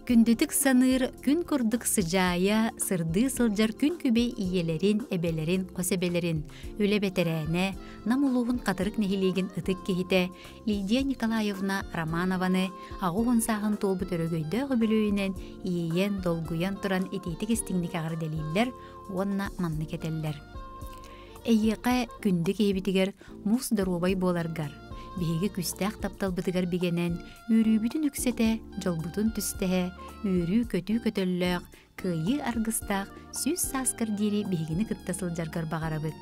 Күндүтүк саныыр күн курдук сыдьаайа, сырдыы сылдьар күн күбэй ийэлэрин, эбэлэрин, хос эбэлэрин, үлэ бэтэрээнэ, Нам улууһун Хатырык нэһилиэгин ытык киһитэ Лидия Николаевна Романованы 80 сааһын туолбут өрөгөйдөөх үбүлүөйүнэн иэйэн, долгуйан туран итиитик истиҥник эҕэрдэлииллэр уонна маннык этэллэр. Эйиэхэ күндү киһибитигэр муус доруобай буоларгар, биһиги күүстээх тапталбытыгар бигэнэн, үөрүүбүтүн үксэтэ, дьолбутун түстэһэ, үөрүү-көтүү көтөллөөх, кыайыы аргыстаах 100 сааскар диэри биһигини кытта сылдьаргар баҕарабыт.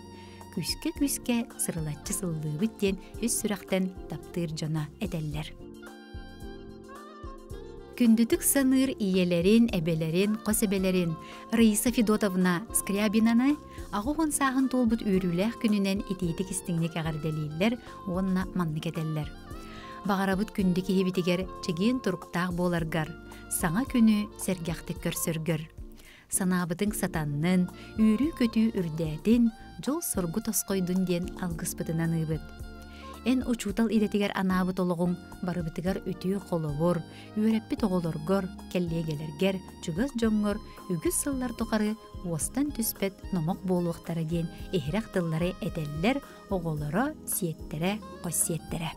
Күүскэ-күүскэ сырылаччы сыллыыбыт диэн үс сүрэхтэн таптыыр дьоно этэллэр. Күндүтүк саныыр ийэлэрин, эбэлэрин, хос эбэлэрин Раиса Федотовна Скрябинаны 80 сааһын туолбут үөрүүлээх күнүнэн итиитик истиҥник эҕэрдэлииллэр уонна маннык этэллэр. Баҕарабыт күндү киһибитигэр чэгиэн туруктаах буоларгар, саҥа күнү сэргэхтик көрсөргөр. Санаабытыҥ сатаннын, үөрүү-көтүү үрдээтин, дьол-соргу тосхойдун диэн алгыспытын аныыбыт. Эн учуутал идэтигэр анаабыт олоҕуҥ барыбытыгар үтүө холобур, үөрэппит оҕолоргор, кэллиэгэлэргэр, чугас дьоҥҥор үгүс сыллар тухары уостан түспэт номох буолуохтара диэн иһирэх тыллары этэллэр оҕолоро, сиэттэрэ, хос сиэттэрэ.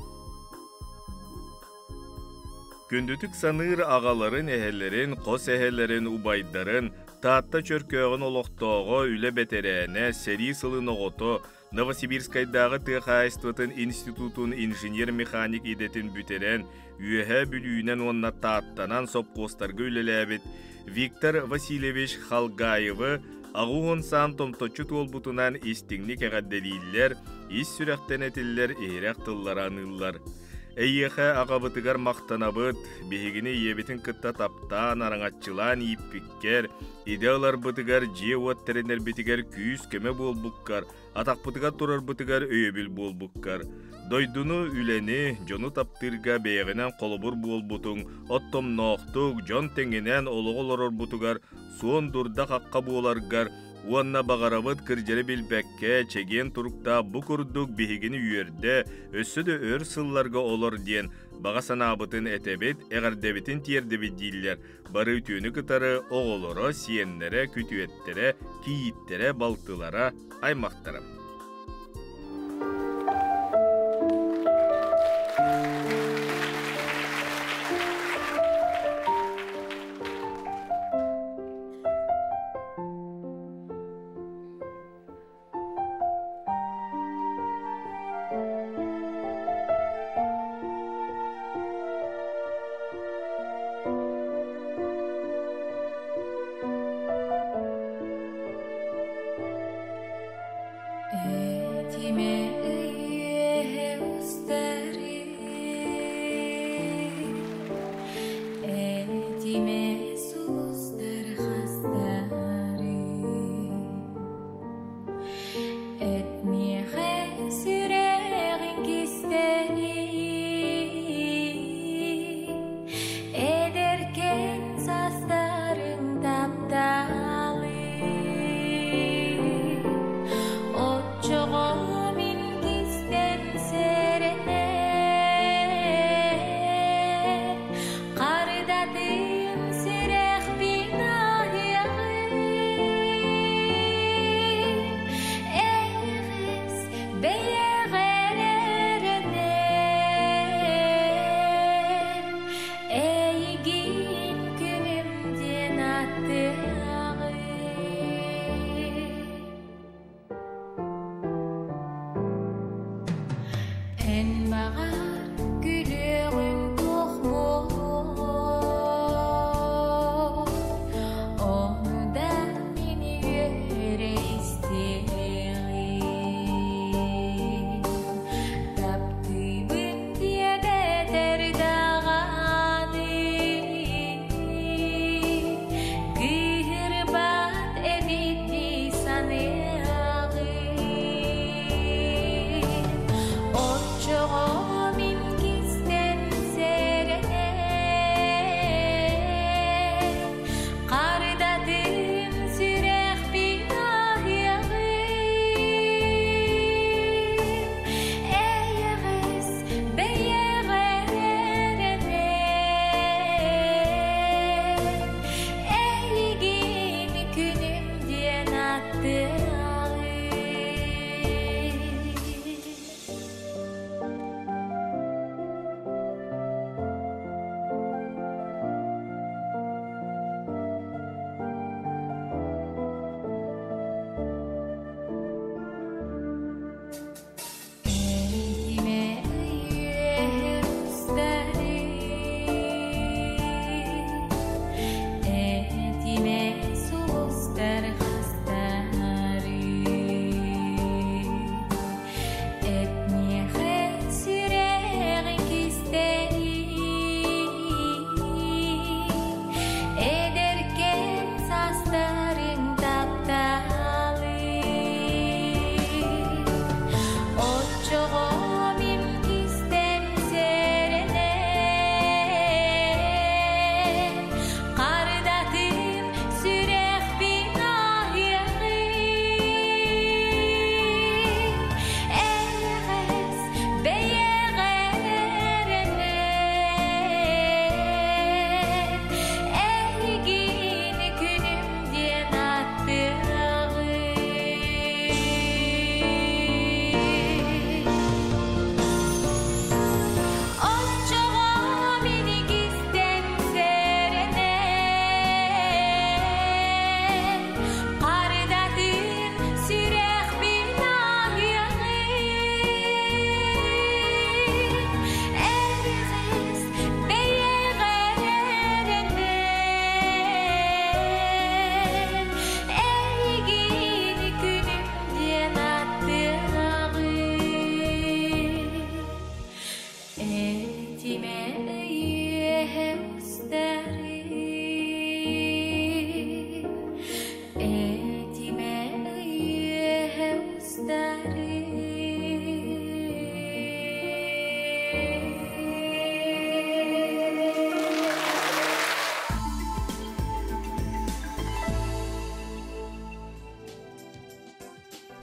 Күндүтүк саныыр аҕаларын, эһэлэрин, хос эһэлэрин, убайдарын, Таатта Чөркөөҕүн олохтооҕо, үлэ бэтэрээнэ, сэрии сылын оҕото, Новосибирскайдааҕы тыа хаһаайыстыбатын институтун инженер-механик идэтин бүтэрэн, Үөһээ Бүлүүнэн уонна Тааттанан сопхуостарга үлэлээбит Виктор Васильевич Халгаевы 80 саан томточчу туолбутунан истиҥник эҕэрдэлииллэр, ис сүрэхтэн этиллэр иһирэх тыллары аныыллар. Эйиэхэ аҕабытыгар махтанабыт, биһигини ийэбитин кытта таптаан, араҥаччылаан ииппиккэр, идэ ыларбытыгар, дьиэ-уот тэринэрбитигэр күүс-көмө буолбуккар, атахпытыгар турарбытыгар өйөбүл буолбуккар, дойдуну, үлэни, дьону таптыырга бэйэҕинэн холобур буолбутуҥ, оттомноохтук, дьон тэҥинэн олоҕу олорорбутугар суон дурда-хахха буоларгар Уонна баҕарабыт кырдьары билбэккэ, чэгиэн туруктаах бу курдук биһигини үөрдэ, өссө да өр сылларга олор диэн баҕа санаабытын этэбит, эҕэрдэбитин тиэрдэбит дииллэр. Бары үтүөнү кытары оҕолоро, сиэннэрэ, күтүөттэрэ, кийииттэрэ, балтылара, аймахтара.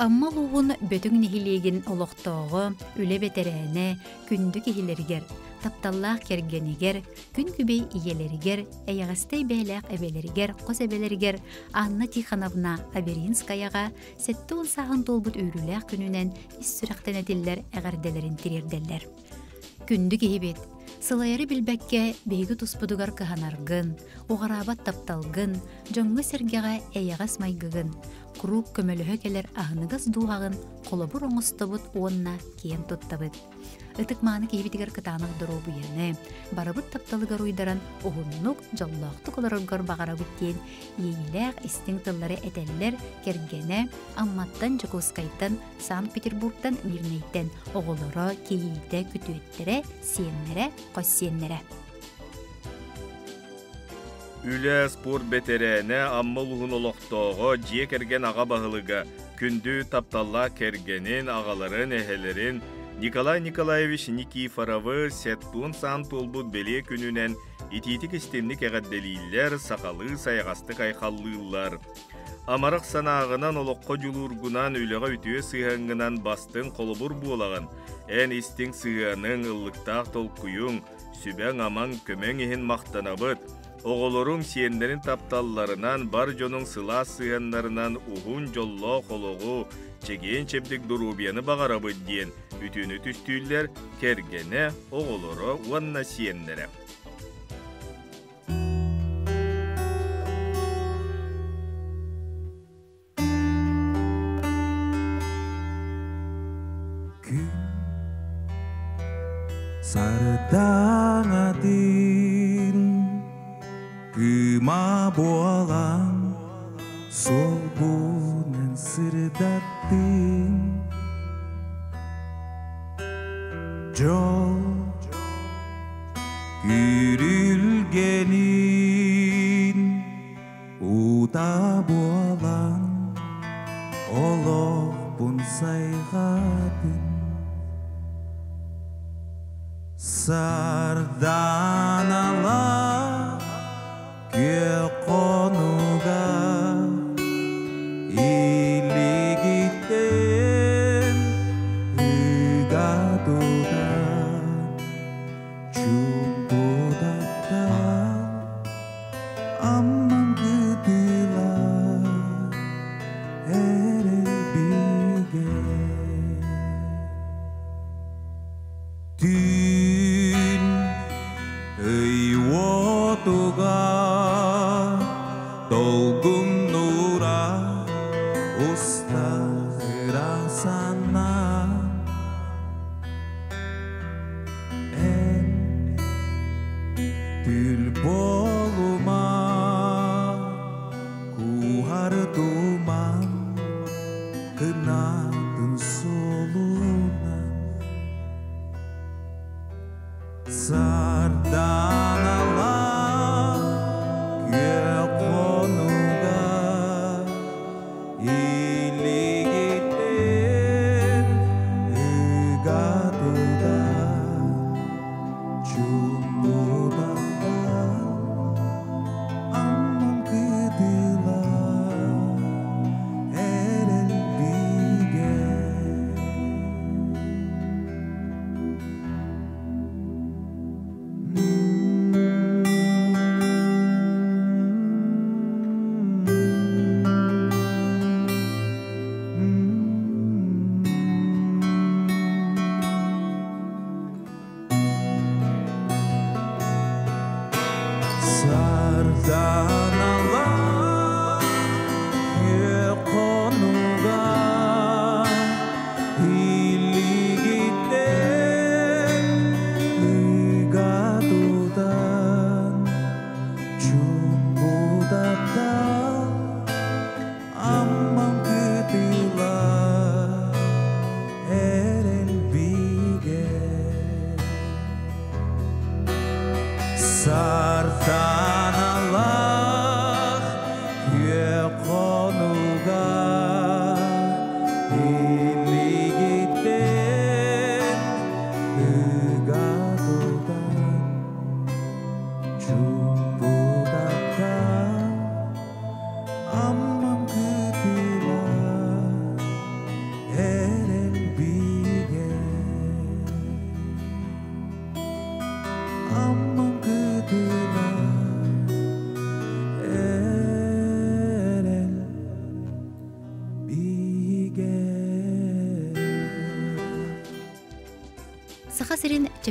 Амма улууһун Бөтүҥ нэһилиэгин олохтооҕо, үлэ бэтэрээнэ, күндү киһилэригэр, тапталлаах кэргэнигэр, күн күбэй ийэлэригэр, эйэҕэстэй бэйэлээх эбэлэригэр, хос эбэлэригэр Анна Тихоновна Аверинскаяҕа 70 сааһын туолбут үөрүүлээх күнүнэн ис сүрэхтэн этиллэр эҕэрдэлэрин тириэрдэллэр. Күндү киһибит, сылайары билбэккэ биһиги туспутугар кыһанаргын, уҕараабат тапталгын, дьоҥҥо-сэргэҕэ эйэҕэс майгыгын, куруук көмөлөһө кэлэр аһыныгас дууһаҕын холобур оҥостобут уонна киэн туттабыт. Ытык-мааны киһибитигэр кытаанах доруобуйаны, барыбыт тапталыгар уйдаран уһуннук, дьоллоохтук олороргор баҕарабыт диэн иэйиилээх истиҥ тыллары этэллэр кэргэнэ Амматтан, Дьокуускайтан, Санкт-Петербургтан, Мирнэйтэн оҕолоро, кийиитэ, күтүөттэрэ, сиэннэрэ, хос сиэннэрэ. Үлэ, спорт бэтэрээнэ, Амма улууһун олохтооҕо, дьиэ кэргэн аҕа баһылыга, күндү тапталлаах кэргэнин, аҕаларын, эһэлэрин Николай Николаевич Никифоровы сеттуун саан туолбут бэлиэ күнүнэн итиитик-истинник эҕэрдэлииллэр, сахалыы сайаҕастык айхаллыыллар. Амарах санааҕынан, олоххо дьулуургунан, үлэҕэ үтүө сыһыаҥҥынан бастыҥ холобур буолаҕын. Эн истиҥ сыһыаныҥ, ыллыктаах толкуйуҥ, сүбэҥ-амаҥ, көмөҥ иһин махтанабыт. Оҕолоруҥ, сиэннэрин тапталларынан, бар дьонуҥ сылаас сыһыаннарынан уһун дьоллоох олоҕу, чэгиэн-чэбдик доруобуйаны баҕарабыт диэн үтүөнү түстүүллэр кэргэнэ, оҕолоро уонна сиэннэрэ. Күн сардаҥатын кыыма буолан суолбунан сырдаттын дьол күрүлгэнин Ута буолан олохпун сайҕаатын Сарданалаах күөх хонуга илигиттэн ыга тутан чуумпутаттан Аммам кытыла эрэл бигэ Түүн ый уотугар долгуннура устар санаа Эн Түл буолума, куһар туман кынатын суолунан Сарданалаах күөх хонуга илигиттэн ыга тутар Чуумпутаттан аммам кытыла эрэл бигэ. Сарданалаах хонуга илигиттэн ыга тутан чуумпутаттан аммам кытыла эрэл бигэ. Сарданалаах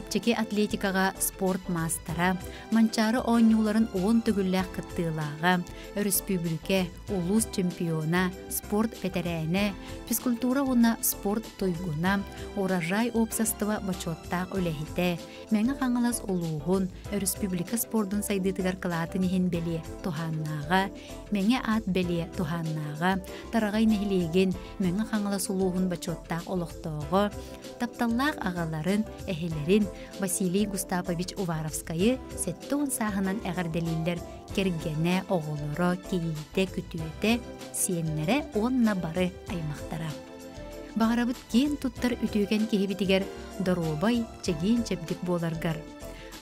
Чэпчэки атлетикаҕа спорт маастара, Манчаары оонньууларын 10 төгүллээх кыттыылааҕа, өрөспүүбүлүкэ, улуус чемпиона, спорт бэтэрээнэ, физкультура уонна спорт туйгуна, Урожай уопсастыба бочуоттаах үлэһитэ, Мэҥэ Хаҥалас улууһун, өрөспүүбүлүкэ спордун сайдыытыгар кылаатын иһин бэлиэ туһааннааҕа, Мэҥэ аат бэлиэ туһааннааҕа, Тараҕай нэһилиэгин, Мэҥэ Хаҥалас улууһун бочуоттаах олохтооҕо, тапталлаах аҕаларын, эһэлэрин Василий Густавович Уваровскайы 70 сааһынан эҕэрдэлииллэр кэргэнэ, оҕолоро, кийиитэ, күтүөтэ, сиэннэрэ уонна бары аймахтара. Баҕарабыт киэн туттар үтүөкэн киһибитигэр доруобай, чэгиэн-чэбдик буоларгар,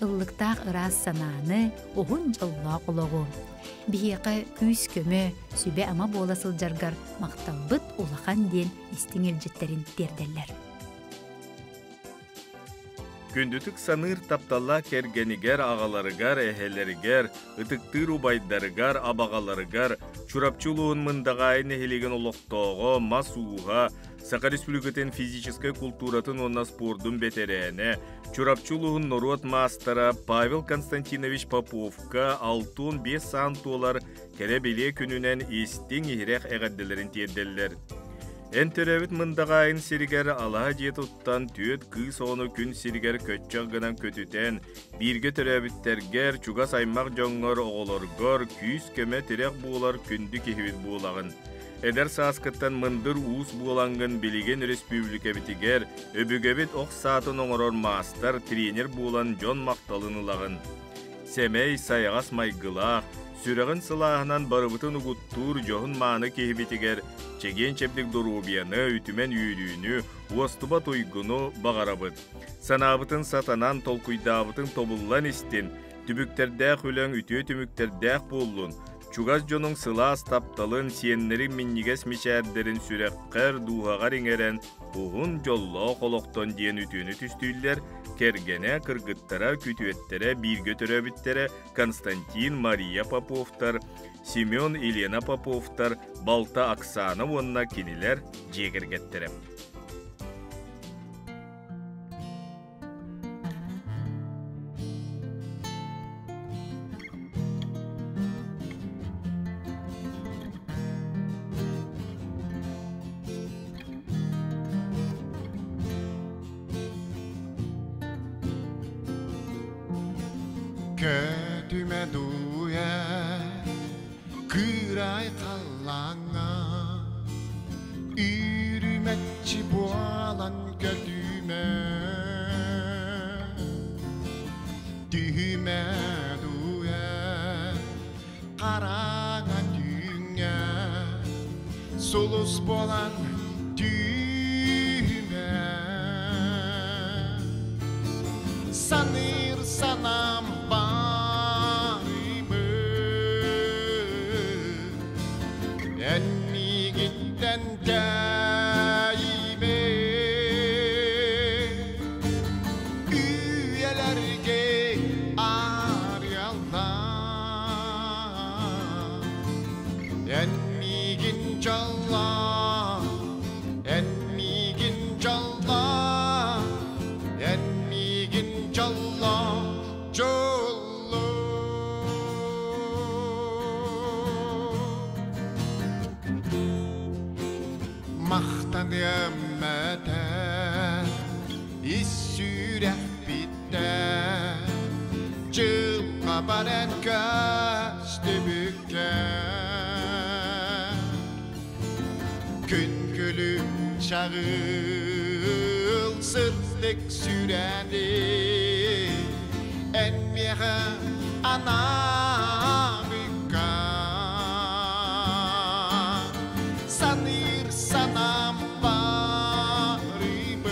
ыллыктаах ыраас санааны, уһун дьоллоох олоҕу. Биһиэхэ күүс-көмө, сүбэ-ама буола сылдьаргар махталбыт улахан диэн истиҥ илдьиттэрин тиэрдэллэр. Күндүтүк саныыр тапталлаах кэргэнигэр, аҕаларыгар, эһэлэригэр, ытыктыыр убайдарыгар, абаҕаларыгар Чурапчы улууһун Мындаҕаайы нэһилиэгин олохтооҕо, мас ууһа, Саха Республикатын физическэй култууратын уонна спордун бэтэрээнэ, Чурапчы улууһун норуот маастара Павел Константинович Поповка 65 саан туолар кэрэ-билиэ күнүнэн истиҥ-иһирэх эҕэрдэлэрин тиэрдэллэр. Эн төрөөбүт Мындаҕаайын сиригэр алаһа дьиэ туттан түөрт кыыс оҕону күн сиригэр көччөх гынан көтүтэн, бииргэ төрөөбүттэргэр, чугас аймах дьоҥҥор, оҕолоргор күүс-көмө тирэх буолар күндү киһибит буолаҕын. Эдэр сааскыттан мындыр уус буолаҥҥын билигин өрөспүүбүлүкэбитигэр өбүгэбит ох саатын оҥорор маастар, тренер буолан дьон махталын ылаҕын. Сэмэй, сайаҕас майгылаах, сүрэҕин сылааһынан барыбытын угуттуур дьоһун-мааны киһибитигэр чэгиэн-чэбдик доруобуйаны, үтүмэн үөрүүнү, уостубат уйгуну баҕарабыт. Санаабытын сатанан, толкуйдаабытын тобуллан истин, түбүктэрдээх үлэҥ үтүө түмүктэрдээх буоллун, чугас дьонуҥ сылаас тапталын, сиэннэриҥ минньигэс мичээрдэрин сүрэххэр, дууһаҕар иҥэрэн, уһун дьоллоох олохтон диэн үтүөнү түстүүллэр кэргэнэ, кыргыттара, күтүөттэрэ, бииргэ төрөөбүттэрэ Константин, Мария Поповтар, Семен, Елена Поповтар, балта Оксана уонна кинилэр дьиэ кэргэттэрэ. Көтүмэ дууйа кыырай халлааҥҥа Үүрүмэччи буолан көтүмэ Түһүмэ дууйа хараҥа түүҥҥэ Сулус буолан түүмэ Саныыр санаам барыбы Эн миигиттэн тэйимэ Үйэлэргэ арыаллаа Эн миигин дьоллоо, эн миигин дьоллоо, эн миигин дьоллоо, дьоллоо. Махтаныам этэ ис сүрэхпиттэн дьылҕа баран көстүбүккэ Күн күлүм чаҕыл сырдык сүрэни эн миэхэ анаабыкка саныыр санаам барыбын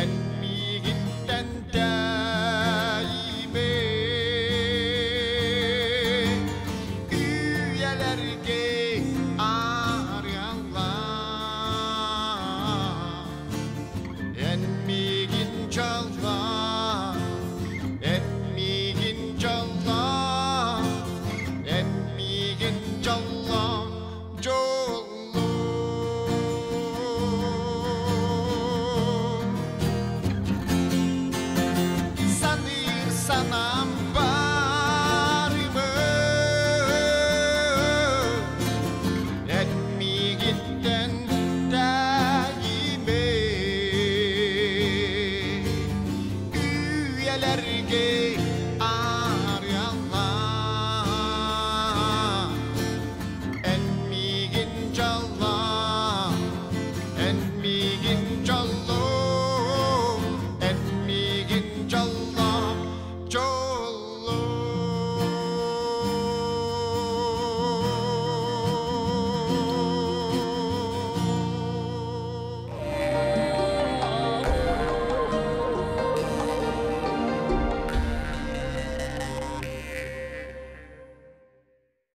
эн миигиттэн тэйимэ үйэлэргэ арыаллаа эн миигин дьоллоо Санаам.